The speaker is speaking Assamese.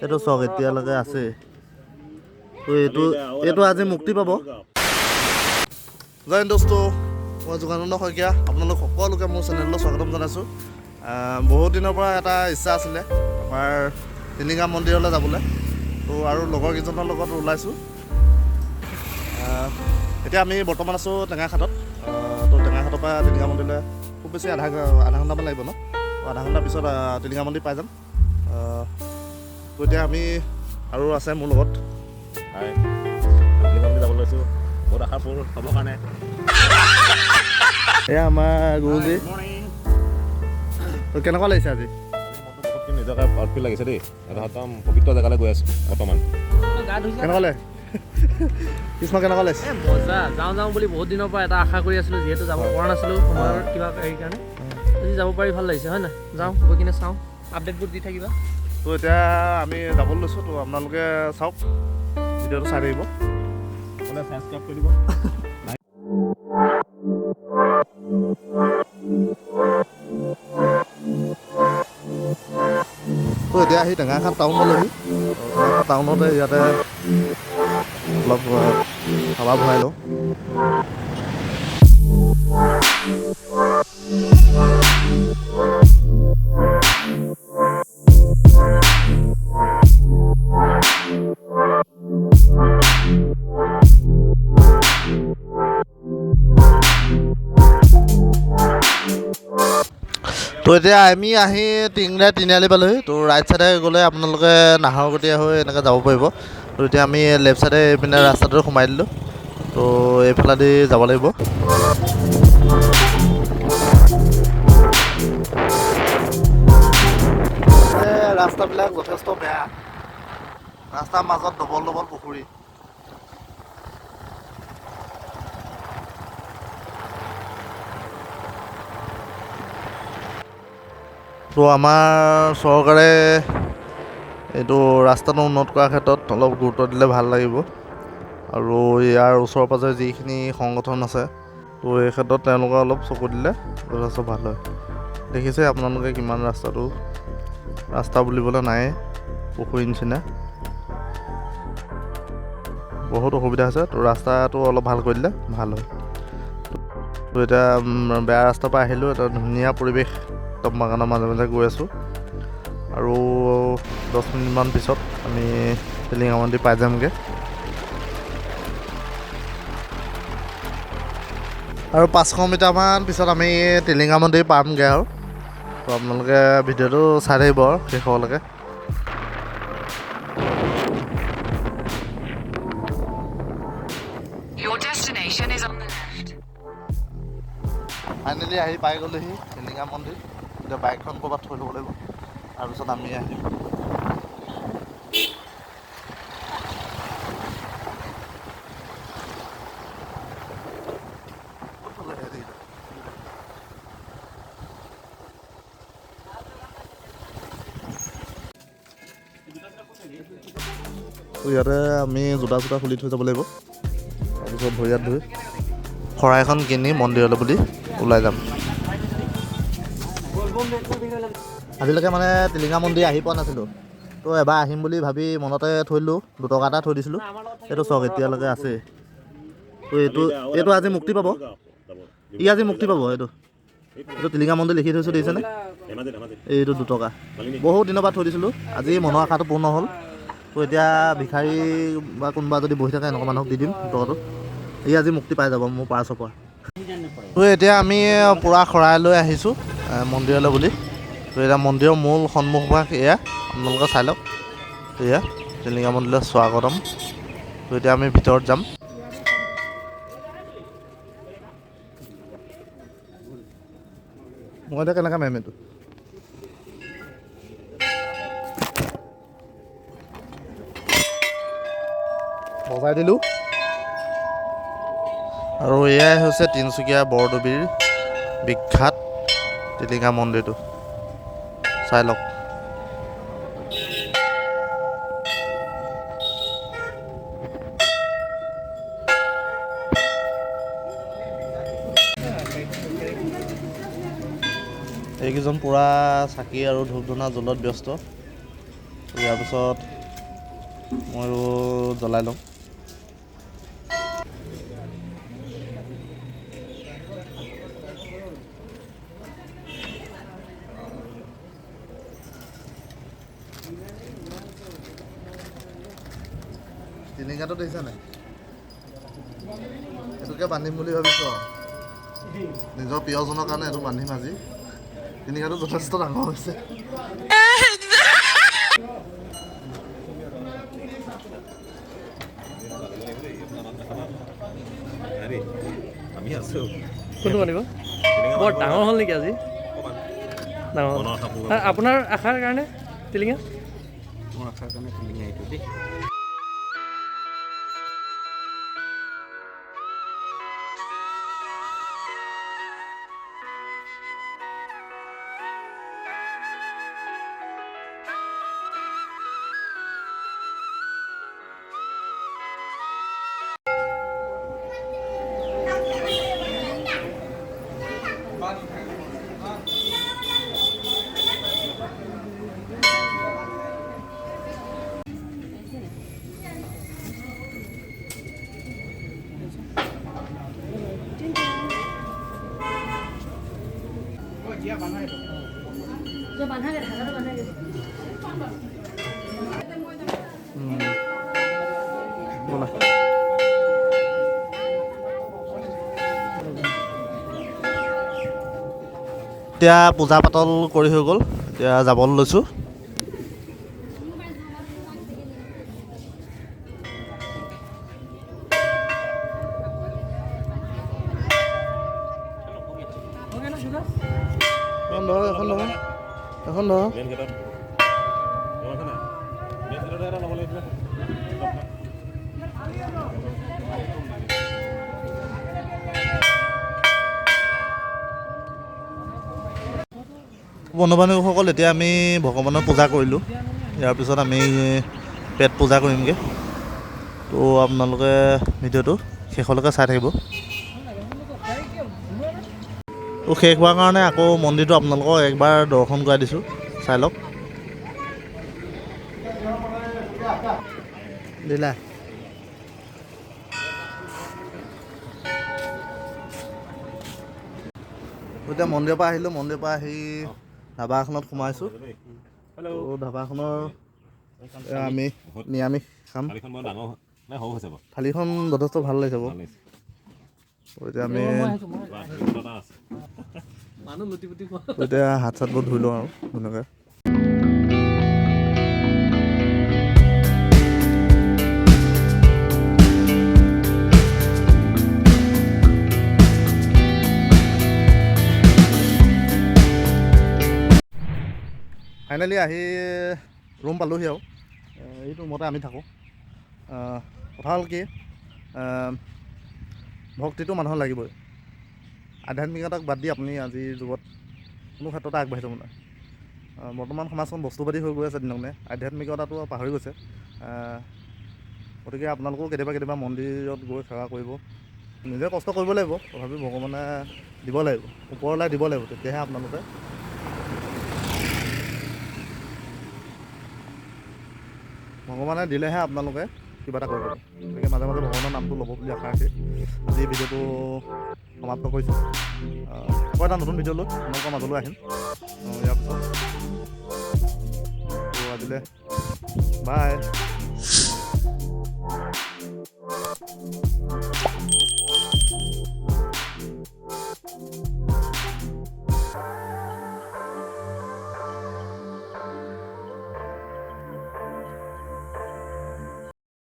এইটো চাওক, এতিয়ালৈকে আছে। তো এইটো এইটো আজি মুক্তি পাব। জয় হিন্দ দোস্ত, মই যোগানন্দ শইকীয়া, আপোনালোক সকলোকে মোৰ চেনেললৈ স্বাগতম জনাইছোঁ। বহুত দিনৰ পৰা এটা ইচ্ছা আছিলে আমাৰ টিলিঙা মন্দিৰলৈ যাবলৈ। তো আৰু লগৰ কেইজনৰ লগত ওলাইছোঁ। এতিয়া আমি বৰ্তমান আছোঁ টেঙাখাটত। তো টেঙাখাটৰ পৰা টিলিঙা মন্দিৰলৈ খুব বেছি আধা আধা ঘণ্টামান লাগিব ন? তো আধা ঘণ্টাৰ পিছত টিলিঙা মন্দিৰ পাই যাম। তো এতিয়া আমি আৰু আছে মোৰ লগত। হাই, টিলিঙা মন্দিৰ যাব লৈছোঁ, বহুত আশা পূৰ হ'বৰ কাৰণে। এয়া আমাৰ গুৰুজী। তো কেনেকুৱা লাগিছে আজি? আজি মনটো বহুতখিনি নিজকে প্ৰাউড ফিল লাগিছে দেই। এটা একদম পবিত্ৰ জেগালৈ গৈ আছোঁ বৰ্তমান। কেনেকুৱা লাগে কৃষ্ণ, কেনেকুৱা লাগিছে? এ মজা। যাওঁ যাওঁ বুলি বহুত দিনৰ পৰা এটা আশা কৰি আছিলোঁ, যিহেতু যাব পৰা নাছিলোঁ সময়ৰ কিবা হেৰি কাৰণে। আজি যাব পাৰি ভাল লাগিছে, হয় নাই? যাওঁ, গৈ কিনে চাওঁ, আপডেটবোৰ দি থাকিবা। তো এতিয়া আমি যাবলৈ লৈছোঁ। তো আপোনালোকে চাওক, ভিডিঅ'টো চাই থাকিব। সকলোৱে ছাবস্ক্ৰাইব কৰি দিব। তো এতিয়া আহি টেঙাখাট টাউন পালোহি। টেঙাখাট টাউনতে ইয়াতে অলপ হাৱা ভৰাই লওঁ। তো এতিয়া আমি আহি টিংৰাই তিনিআলি পালোহি। তো ৰাইট চাইডে গ'লে আপোনালোকে নাহৰকটীয়া হৈ এনেকৈ যাব পাৰিব। তো এতিয়া আমি লেফ্ট চাইডে এইপিনে ৰাস্তাটো সোমাই দিলোঁ। তো এইফালেদি যাব লাগিব। ৰাস্তাবিলাক যথেষ্ট বেয়া, ৰাস্তাৰ মাজত ডবল ডবল পুখুৰী। তো আমাৰ চৰকাৰে এইটো ৰাস্তাটো উন্নত কৰাৰ ক্ষেত্ৰত অলপ গুৰুত্ব দিলে ভাল লাগিব। আৰু ইয়াৰ ওচৰে পাঁজৰে যিখিনি সংগঠন আছে, তো এই ক্ষেত্ৰত তেওঁলোকে অলপ চকু দিলে যথেষ্ট ভাল হয়। দেখিছে আপোনালোকে কিমান ৰাস্তাটো, ৰাস্তা বুলিবলৈ নাই, পুখুৰীৰ নিচিনা, বহুত অসুবিধা হৈছে। তো ৰাস্তাটো অলপ ভাল কৰি দিলে ভাল হয়। তো এতিয়া বেয়া ৰাস্তাৰ পৰা আহিলোঁ, এটা ধুনীয়া পৰিৱেশ, একদম বাগানৰ মাজে মাজে গৈ আছোঁ। আৰু 10 মিনিটমান পিছত আমি টিলিঙা মন্দিৰ পাই যামগৈ। আৰু 500 মিটাৰমান পিছত আমি টিলিঙা মন্দিৰ পামগৈ। আৰু তো আপোনালোকে ভিডিঅ'টো চাই থাকিব আৰু শেষলৈকে। Your destination is on the left. Finally আহি পাই গ'লোহি টিলিঙা মন্দিৰ। এতিয়া বাইকখন ক'ৰবাত থৈ ল'ব লাগিব, তাৰপিছত আমি আহিম। ক'ত থ'লে হেৰিটো? তো ইয়াতে আমি জোতা চোতা খুলি থৈ যাব লাগিব। তাৰপিছত ভৰি হাত ধুই শৰাইখন কিনি মন্দিৰলৈ বুলি ওলাই যাম। আজিলৈকে মানে টিলিঙা মন্দিৰ আহি পোৱা নাছিলোঁ। তো এবাৰ আহিম বুলি ভাবি মনতে থৈ দিলোঁ, 2 টকা এটা থৈ দিছিলোঁ। এইটো চাওক, এতিয়ালৈকে আছে। তো এইটো এইটো আজি মুক্তি পাব। ই আজি মুক্তি পাব। এইটো এইটো টিলিঙা মন্দিৰ লিখি থৈছোঁ, দেখিছেনে? ধেমাজি, ধেমাজি। এইটো 2 টকা বহুত দিনৰ পৰা থৈ দিছিলোঁ, আজি মনৰ আশাটো পূৰ্ণ হ'ল। তো এতিয়া ভিখাৰী বা কোনোবা যদি বহি থাকে, এনেকুৱা মানুহক দি দিম 2 টকাটো। ই আজি মুক্তি পাই যাব মোৰ পাৰ্চৰ পৰা। তো এতিয়া আমি পূৰা শৰাই লৈ আহিছোঁ মন্দিৰলৈ বুলি। তো এতিয়া মন্দিৰৰ মূল সন্মুখভাগ এয়া, আপোনালোকে চাই লওক। এয়া টিলিঙা মন্দিৰলৈ স্বাগতম। তো এতিয়া আমি ভিতৰত যাম। মই এতিয়া কেনেকৈ মাৰিম এইটো? বজাই দিলোঁ। আৰু এয়াই হৈছে তিনিচুকীয়া বৰডুবিৰ বিখ্যাত টিলিঙা মন্দিৰটো, চাই লওক। এইকেইজন পূৰা চাকি আৰু ধূপ ধূনা জ্বলোৱাত ব্যস্ত। ইয়াৰ পিছত ময়ো জ্বলাই ল'ম। টিলিঙাটো দেখিছা নাই? এইটোকে বান্ধিম বুলি ভাবিছোঁ আৰু নিজৰ প্ৰিয়জনৰ কাৰণে এইটো বান্ধিম আজি। টিলিঙাটো যথেষ্ট ডাঙৰ হৈছে। আমি আছোঁ। কোনটো বান্ধিব? বৰ ডাঙৰ হ'ল নেকি আজি? ডাঙৰ। আপোনাৰ আশাৰ কাৰণে টিলিঙা? মোৰ আশাৰ কাৰণে টিলিঙা এইটো দেই। এতিয়া পূজা পাতল কৰি হৈ গ'ল, এতিয়া যাবলৈ লৈছোঁ। এখন ধৰ। বন্ধু বান্ধৱীসকল, এতিয়া আমি ভগৱানৰ পূজা কৰিলোঁ। ইয়াৰ পিছত আমি পেট পূজা কৰিমগৈ। তো আপোনালোকে ভিডিঅ'টো শেষলৈকে চাই থাকিব। তো শেষ হোৱাৰ কাৰণে আকৌ মন্দিৰটো আপোনালোকক একবাৰ দৰ্শন কৰাই দিছোঁ, চাই লওক। দিলা এতিয়া মন্দিৰৰ পৰা আহিলোঁ। মন্দিৰৰ পৰা আহি ধাবা এখনত সোমাইছোঁ। ধাবাখনৰ আমি নিৰামিষ খাম। থালিখন যথেষ্ট ভাল লাগিছে বাৰু। এতিয়া আমি এতিয়া হাত চাতবোৰ ধুই লওঁ আৰু ধুনীয়াকৈ। ফাইনেলি আহি ৰুম পালোহি আৰু এইটো ৰুমতে আমি থাকোঁ। কথা হ'ল কি, ভক্তিটো মানুহৰ লাগিবই। আধ্যাত্মিকতাক বাদ দি আপুনি আজিৰ যুগত কোনো ক্ষেত্ৰতে আগবাঢ়ি যাব নোৱাৰে। বৰ্তমান সমাজখন বস্তুবাদী হৈ গৈ আছে দিনক দিনে, আধ্যাত্মিকতাটো পাহৰি গৈছে। গতিকে আপোনালোকেও কেতিয়াবা কেতিয়াবা মন্দিৰত গৈ সেৱা কৰিব, নিজে কষ্ট কৰিব লাগিব, তথাপি ভগৱানে দিব লাগিব, ওপৰলৈ দিব লাগিব, তেতিয়াহে আপোনালোকে ভগৱানে দিলেহে আপোনালোকে কিবা এটা কৰিব পাৰিব। গতিকে মাজে মাজে ভগৱানৰ নামটো ল'ব বুলি আশা ৰাখি আজি ভিডিঅ'টো সমাপ্ত কৰিছোঁ। আকৌ এটা নতুন ভিডিঅ' লৈ আপোনালোকৰ মাজলৈ আহিম ইয়াৰ পিছত। ত' আজিলৈ বাই।